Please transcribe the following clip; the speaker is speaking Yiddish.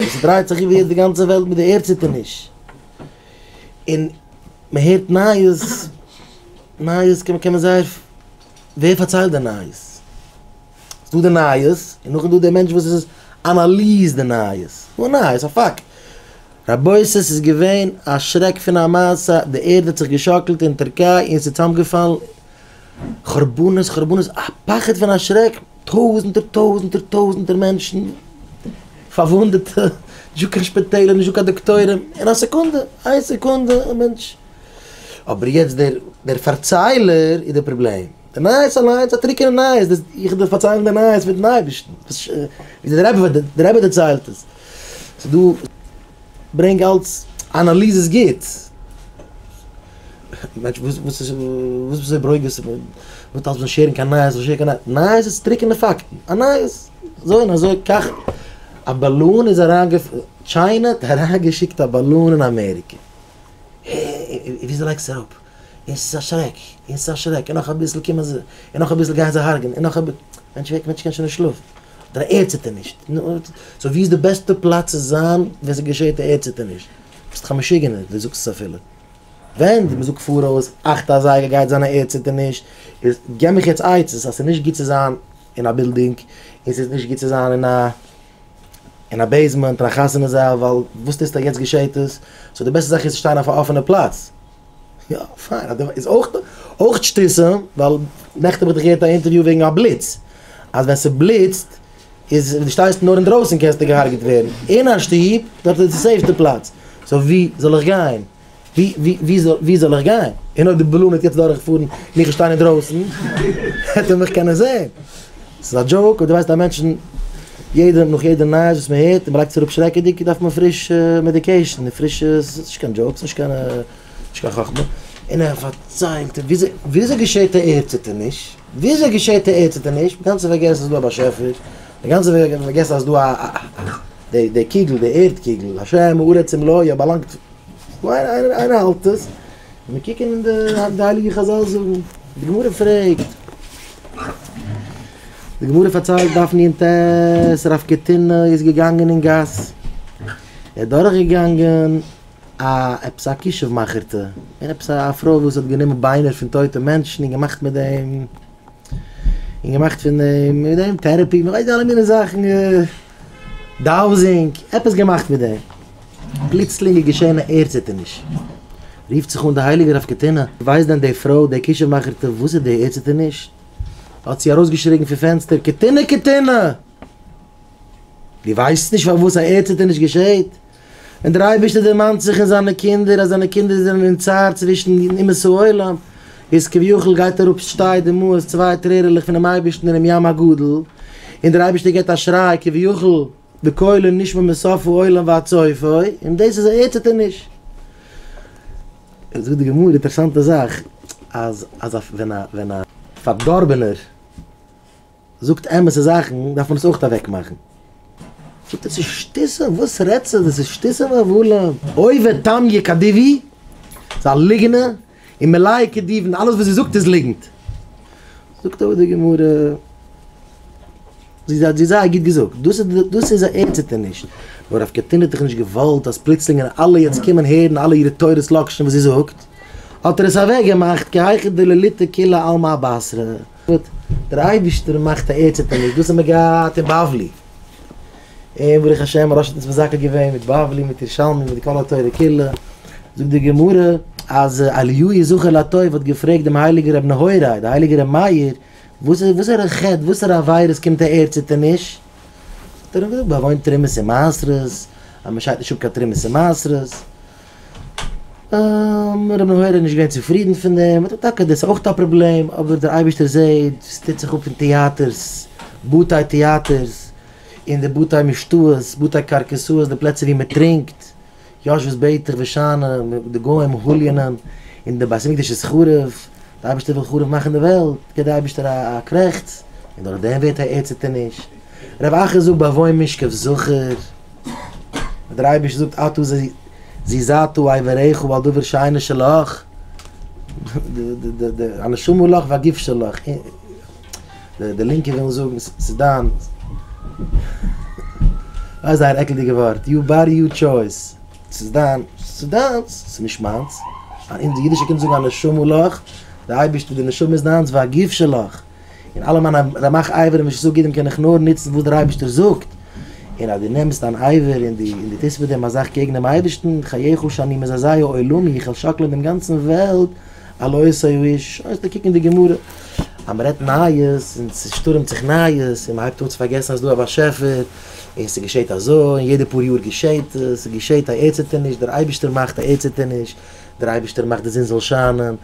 ס'דרייט זיך איבער יעצט די גאנצע וועלט מיט די ערדציטערניש, און מען הערט נייעס, נייעס קען מען זייער, ווער פארציילט די נייעס? ס'דא די נייעס, און נאכדעם דא די מענטש וואס איז אנאליז די נייעס, ס'דא נייעס, א פאקט. רבותי ס'איז געווען א שרעק פון א מעשה, די ערד האט זיך געשאקלט אין טערקיי און ס'איז צוזאמגעפאלן, חרבנות חרבנות, א פחד פון א שרעק, טויזענטער טויזענטער טויזענטער מענטשן פארוואונדעטע, נישטא קיין שפיטעלער נישטא קיין דאקטוירים, אין א סעקונדע, איין סעקונדע א מענטש, אבער יעצט דער דער פארציילער איז די פראבלעם, די נייעס אליינס א טרוקענע נייעס, דאס איך דארף פארציילן די נייעס מיטן אייבערשטן, ווי דער רבי דער רבי דערציילט עס, ס'איז דא ברענג אלץ אנאליז איז גוט. מענטש וואס וואס איז וואס ביסטו ברוגז מ'טאר אלס נישט שערן קיין נייעס נישט שערן קיין נייעס נייעס איז טרוקענע פאקטן א נייעס אזוי און אזוי כך א באלון איז אריין טשיינע האט אריינגעשיקט א באלון אין אמעריקע וויאזוי לייגסטו אראפ און ס'איז א שרעק און ס'איז א שרעק און נאך אביסל קומען זיי און נאך אביסל גייען זיי הרג'ענען און נאך אביסל מענטש ווערט מענטש קען שוין נישט שלאפן אדער א ערדציטערניש סאו ווי איז די בעסטע פלאץ צו זיין ווען ס'געשעט א ערדציטערניש ביסט דאך א משוגענער דו זאגסט עס אפילו. ווען מען זאגט פאראויס אכט אזייגער גייט זיין א ערדציטערניש, איז געב מיך יעצט עצות אז ס'איז נישט גוט צו זיין אין א בילדינג, און ס'איז נישט גוט צו זיין אין א אין א בעיסמענט, אין א חתונה זאל, ווייל וואס טוסטו אז יעצט געשעט עס, סאו די בעסטע זאך איז צו שטיין אויף א אפענע פלאץ. יא, פיין, איז אויך אויך שטותים, ווייל נעכטן האב איך דאך געהערט א אינטערוויו וועגן א בליץ, אז ווען ס'בליצט איז ווען דו שטייסט נאר אינדרויסן קענסטו געהארגעט ווערן, אין א שטוב דארט איז די סעיפסטע פלאץ, סאו ווי זאל איך גיין? ווי ווי ווי זאל ווי זאל איך גיין? און אויב די באלון וועט יעצט דורך פארן און איך וועל שטיין אינדרויסן וועט ער מיך קענען זען. ס'איז א דזשאוק אבער דו ווייסט אז מענטשן יעדע נאך יעדע נייעס וואס מען הערט און מען לייגט עס אראפ שרעקעדיג דארף מען פריש מעדיקעישן און פרישע ס'איז נישט קיין דזשאוק ס'איז נישט קיין נישט קיין חכמה און ער פארציילט וויאזוי וויאזוי געשעט א ערדציטערניש וויאזוי געשעט א ערדציטערניש מ'קען זיך פארגעסן אז ס'איז דא א באשעפער מ'קען זיך פארגעסן אז ס'איז דא א די די קוגל די ערד קוגל השם הארץ ומלואה באלאנגט איינער איינער האלט עס און מיר קוקן אין די די הייליגע חזל זאגן די גמרא פרעגט די גמרא פארציילט דף נ"ט רב קטינא איז געגאנגען אין גאס ער איז דורך געגאנגען א עפעס א כישוף מאכערטע און עפעס א פרוי וואס האט גענומען ביינער פון טויטע מענטשן און געמאכט מיט דעם און געמאכט פון דעם מיט דעם טערעפי מ'ווייסט די אלע מיני זאכן דאוזינג עפעס געמאכט מיט דעם פלוצלינג איז געשען א ערדציטערניש רופט זיך אן די הייליגע רב קטינא ווייסט דען די פרוי די כישוף מאכערטע וואס איז די ערדציטערניש האט זי ארויסגעשריגן פון פענסטער קטינא קטינא דו ווייסט נישט פארוואס א ערדציטערניש געשעט? ווען דער אייבערשטער דערמאנט זיך אין זיינע קינדער אז זיינע קינדער זענען אין צער צווישן אומות העולם, איז כביכול גייט אראפ שתי דמעות, צוויי טרערעלעך פונעם אייבערשטן אינעם ים הגדול, און דער אייבערשטער געבט א שריי כביכול בקולו נשמע מסוף העולם ועד סופו, און דאס איז א ערדציטערניש. זאגט די גמרא אינטערעסאנטע זאך, אז אז ווען א ווען א פארדארבענער זאגט אמת'ע זאכן דארף מען עס אויך אוועק מאכן. זאגט ער ס'איז שטותים, וואס רעדסטו, דאס איז שטותים והבלים. עובד טמיא כדיבי, ס'איז א ליגנער, און מלאה כדיבין, אלעס וואס זי זאגט איז ליגנט. זאגט אבער די גמרא, זי האט זייער גוט געזאגט, דאס איז דאס איז א ערדציטערניש, נאר רב קטינא האט דאך נישט געוואלט אז פלוצלינג וועלן אלע יעצט קומען הערן אלע אירע תורות לאקשן וואס זי זאגט, האט ער עס אוועק געמאכט כי היכי דלא ליטעו כולי עלמא אבתריה. דער אייבערשטער מאכט א ערדציטערניש, דאס האבן מיר געהאט אין בבלי, און ברוך השם מוהרא"ש האט אונז מזכה געווען מיט בבלי מיט ירושלמי מיט כל התורה כולה, זאגט די גמרא אז אליהו זכור לטוב האט געפרעגט דעם הייליגן רבי נהוראי, די הייליגער רבי מאיר, וואס איז וואסערע חטא וואסערע עבירות קומט א ערדציטערניש, האט ער אים געזאגט בעוון תרומות און מעשרות, אז מען שיידט נישט אפ קיין תרומות און מעשרות. ר' נהוראי איז נישט געווען צופרידן פון דעם, האט ער טאקע דאס איז אויך א פראבלעם, אבער דער אייבערשטער זעט וואס טוט זיך אפ אין טעאטערס, בתי טעאטערס, און די בתי משתאות, בתי קרקסאות, די פלעצער ווי מען טרינקט, יושבת בטח ושנה, די גוים הוליענען, און די בית המקדש איז חרוב, דער אייבערשטער וויל חרוב מאכן די וועלט, גיבט דער אייבערשטער א קרעכץ, און דורך דעם ווערט א ערדציטערניש. רב אחא זאגט בעוון משכב זכר, דער אייבערשטער זאגט אתה זזת אברך על דבר שאינו שלך, הנשמה לך והגוף שלך, די לינקע ווילן זאגן ס'איז דיין. ווייסט זייער עקלדיגע ווארט, your body your choice, ס'איז דיין, ס'איז דיינס, ס'איז נישט מיינס, אונז אידישע קינדער זאגן הנשמה לך, די אייבערשטער די נשמה איז דיינס והגוף שלך, און אלע מיינע רמ"ח אברים ושס"ה גידים קען איך נאר נוצן וואס דער אייבערשטער זאגט, און אז דו נעמסט אן אבר און דו און דו טוסט מיט דעם א זאך קעגן דעם אייבערשטן, חייך שאני מזעזע עולמי, איך וועל שאקלען דעם גאנצן וועלט, על אותו האיש, שוין זאלסטו קוקן אין די גמרא, אז מען רעדט נייעס און ס'שטורעמט זיך נייעס און מען הייבט אן צו פארגעסן אז ס'דא א באשעפער און ס'געשעט אזוי און יעדע פאר יאר געשעט עס, ס'געשעט א ערדציטערניש, דער אייבערשטער מאכט א ערדציטערניש, דער אייבערשטער מאכט די זון זאל שיינען.